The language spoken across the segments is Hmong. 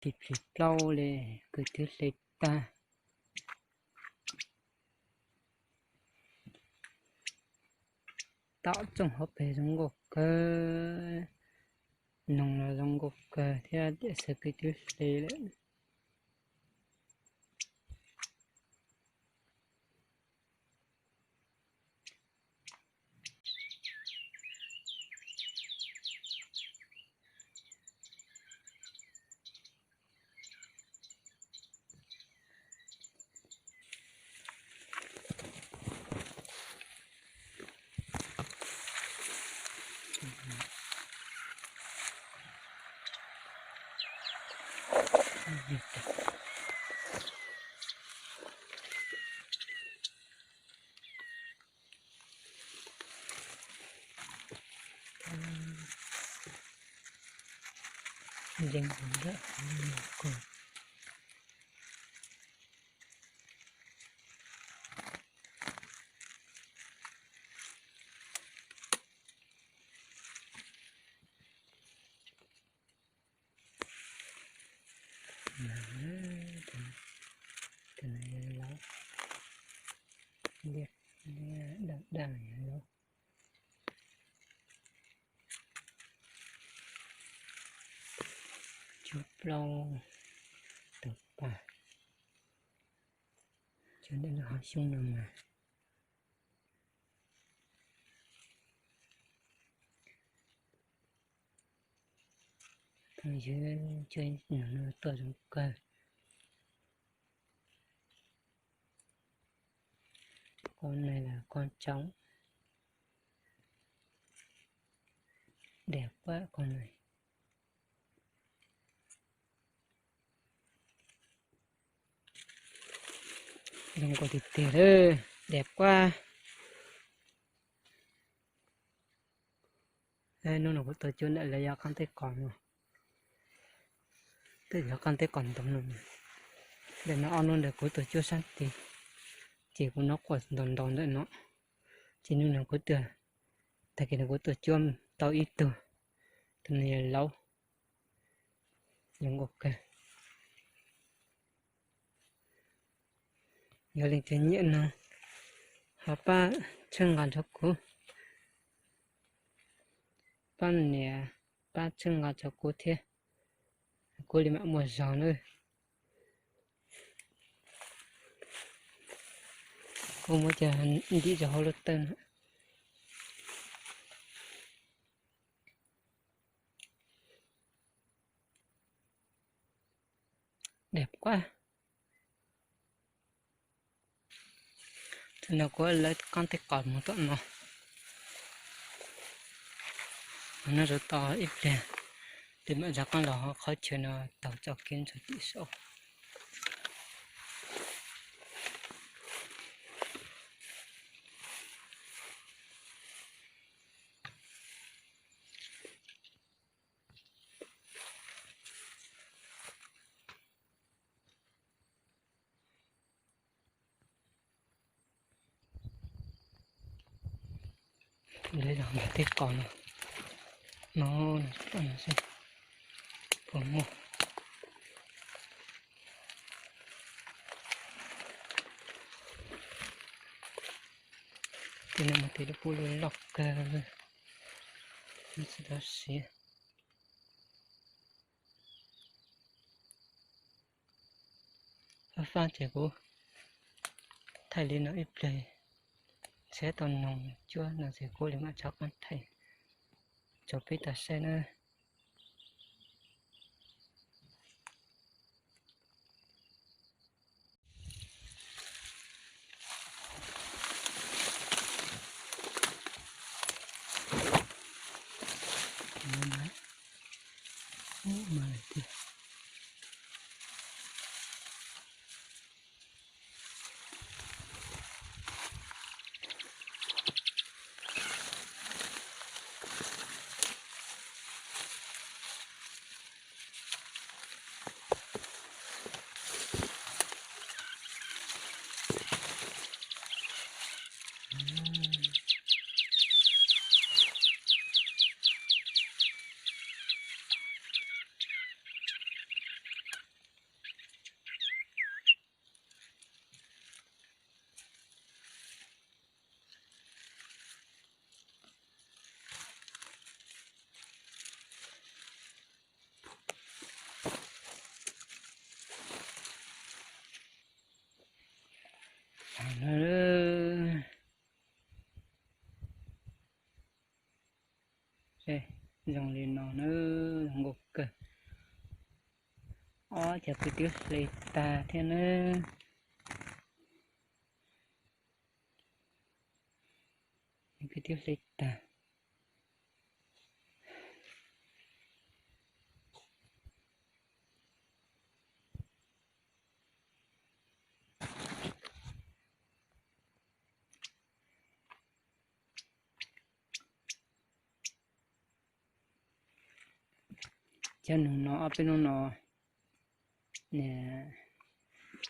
Tis plhis plaub li, kwv tw hle tag. Tom tsooj hauv pes zoo nkauj kawg, noog los zoo nkauj kawg thiab tiam sis kwv tw hle lawm. Ntseeg ntawm kuv. Tus no yog laub, liab, liab daj daj yog laub. Cuaj plaub tus pas, cov ntawm lub hav xyoob no mas. Phooj ywg, cuaj noog no tuaj zoo kawg. Qhov no los qhov tsoom, diam quaj qhov no. Zoo nkauj tiag tiag lawm, diam quaj. Hnub no kuv tuaj cuab ntawm lawv yog qaab teb qos no, tej yog qaab teb qos ntoo no. Ntawm no ob hnub ntawd kuv tuaj cuab sab tid, ces kuv nov quaj ntau ntau ntawm no. Ces hnub no kuv tuaj, tag kis no kuv tuaj cuab tau ib tug, tus no yog laub, zoo nkauj kawg. Yog leej twg nyiam no ho pab txhawb nqa rau kuv, pab nias pab txhawb nqa rau kuv thiab, kuv li mam muaj zog nawb. Kuv muab coj ntim rau hauv lub tawb no. Diam quaj. Thaum no kuv lawv qaab teb qos mus tom no, mus no rau tod ib pliag, tes mam rov qaab los qhov chaw no taug txoj kev ntxuag tim saud. Lawv yog ntawm tej qos no, no, no xwb, puas muaj. Tej no mas tej lub pub loj loj kawg, tsis tau siv. Fab fab ces kuv thaij li no ib pliag, ntshe tau noog cuab no ces kuv li mam rov qaab thaij rau peb tau saib na. Ob, cov kwv tij hle tag thiab nawb. Kwv tij hle tag. Cov nus no ob peb hnub no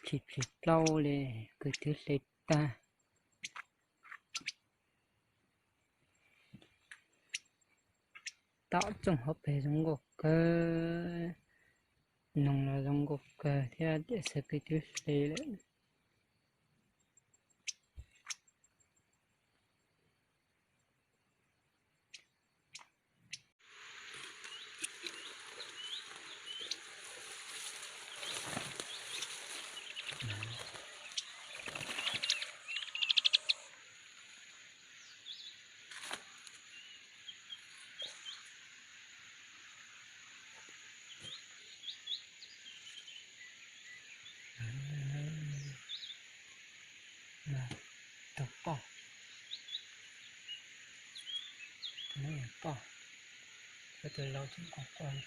phim phim plaub li, kwv tij hle tag. Tom tsooj hauv pes zoo nkauj kawg, noog los zoo nkauj kawg thiab tiam sis kwv tij hle lawm. Tus poj, tus poj, tus laus tseem quaj quaj.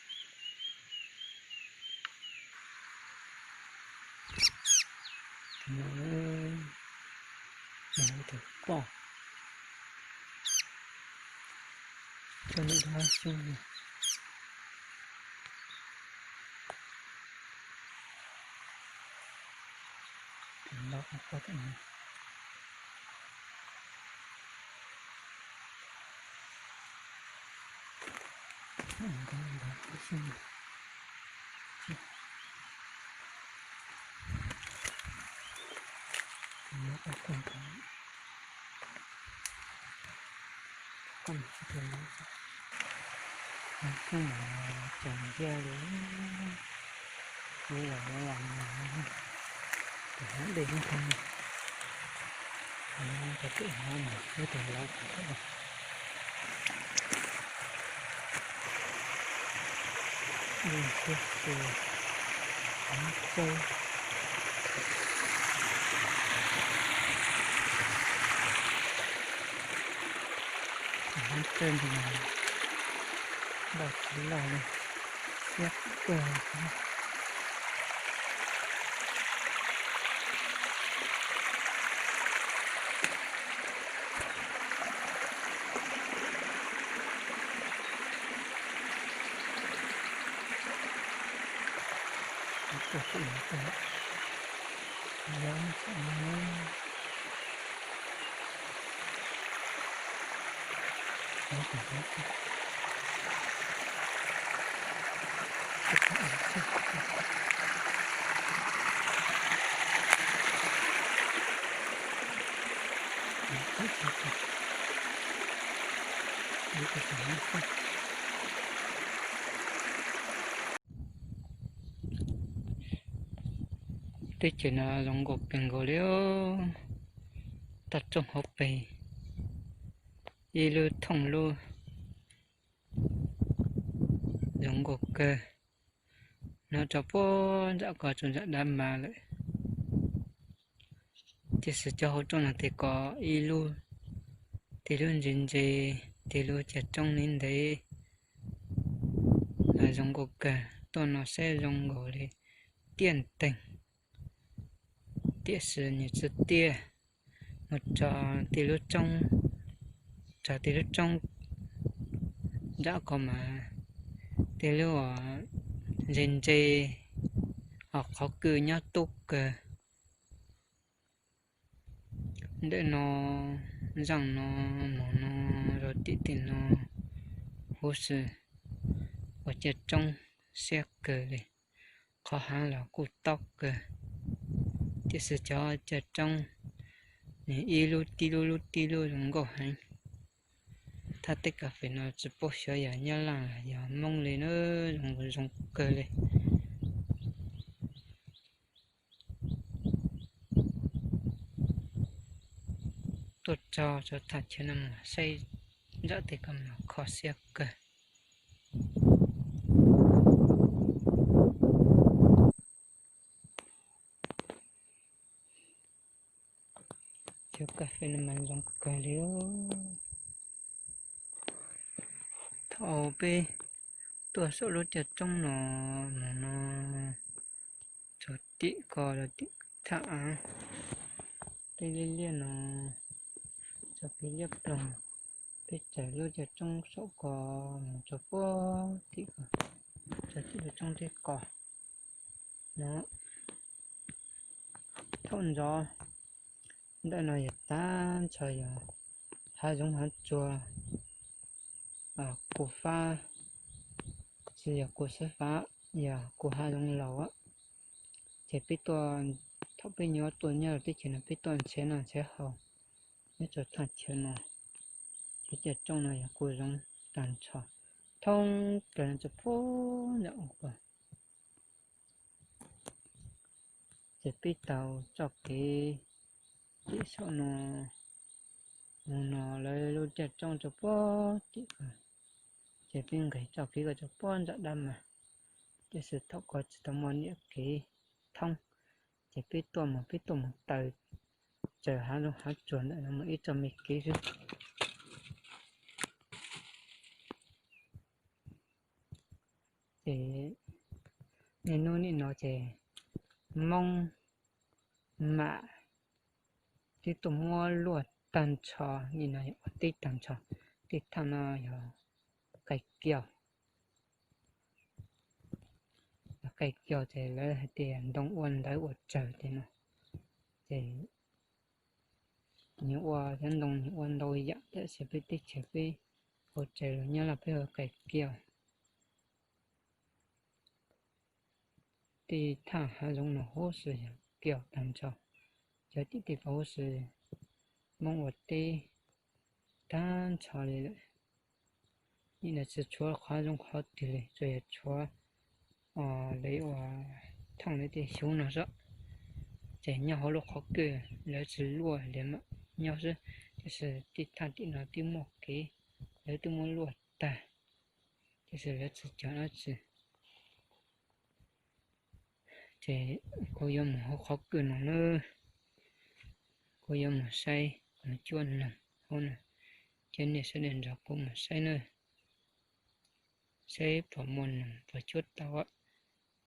Tus no, tus poj, coj lub dab xyoob. Cov ntiaj li, ib los ib los, tus hab dej ib tug, cov twm hab mas ib tug laus. Dej tiag tiag, hab txawj, hab txawj ntawd, loj tsis loj li, siab kawg. Teb chaws no zoo nkauj kawg nkaus li, toj roob hauv pes, ib lub thooj lub, zoo nkauj kawg. No rau puag nram ko rau nram dab mas lawm. Tiam sis cov hauv roob no tes ko ib lub, tes lub ntse ntse, tes lub cag roob ntev ntev, zoo nkauj kawg. Tuaj no saib zoo nkaus li tiaj nteeg. Tiam sis nws tsis tiaj, mus rau tej lub roob, rau tej lub roob nram ko mas tej lub ntse ntse, ho qhov kwj nyob tub kawg. Ntawm no, zaaj no, mos no, rau tim tim no huv si ua cag roob siab kawg li. Qhov hav los kuj tob kawg, tiam sis cov cag roob nws ib lub tib lub, lub tib lub zoo nkauj heev. Thaj teb kas fes no tsis paub xyov yog Nyab Laj los yog Hmoob li na, zoo zoo kawg li. Tuaj tso rau thaj chaw no mus saib nram tej ko mas kho siab kawg. Cov kas fes no mas zoo kawg li. Thaum peb tuaj saum lub caj roob no mus no, txog tim ko los tim thaj av, peb liaj liaj no, txog peb liaj ploog, peb tsaws lub caj roob saum ko mus txog puag tim ko, txog tim lub roob tim ko no. Thaum ntxov ntawm no yog tag nrho yog hav zoov hav tsuag, kus fab, tsis yog kus xab fab, yog kus hav zoov laus. Ces peb tuaj, thaum peb nyuam tuaj nyob teb chaws no peb tuaj nrhiav noj nrhiav haus nyob rau thaj chaw no, ces caj roob no yog kuj zoo tag nrho, thoob plaws no rau puag nram ub ko. Ces peb tau txoj kev tim saum no mus no lawv lub caj roob rau puag tim ko, ces peb nqis txoj kev ko rau puag nram dab mas, tiam sis thaum ko tsis tau muaj niam kev thoob, ces peb tuaj mus peb tuaj mus taws, tsaws hav zoov hav tsuag ntawm no mus ib txoj me kev xwb. Ces niaj hnub nim no ces Hmoob mam twb tuaj muab luaj tag nrho, nim no yog ua teb tag nrho. Tej thaj no yog qai kiaus, yog qai kiaus ces lawv hais tias ntoo ua ntawv ua tsawg tej no, ces nws ua cov ntoo nws ua ntau yam, tab sis peb teb chaws peb hauv tsev los nyob los peb ua qai kiaus. Tej thaj hav zoov no huv si yog kiaus tag nrho, cov tim tej ko huv si Hmoob ua teb tag nrho li lawm. Nim no tsis tshuav qhov zoo qhov twg li, tsuas yog tshuav lawv ua thooj lawv tej xyuv no xwb, ces nyob hauv lub qhov kwj lawv tsis luaj li mas nyob xwb. Tiam sis tej thaj tim no twb muaj kev, lawv twb muab luaj tag, tiam sis lawv tsis cog dab tsi. Ces kuv yuav mus hauv qhov kwj no na, kuv yuav mus saib, mus cuab noog hauv no, ces nej sawv daws nrog kuv mus saib na, saib puas muaj noog puas cuab tau.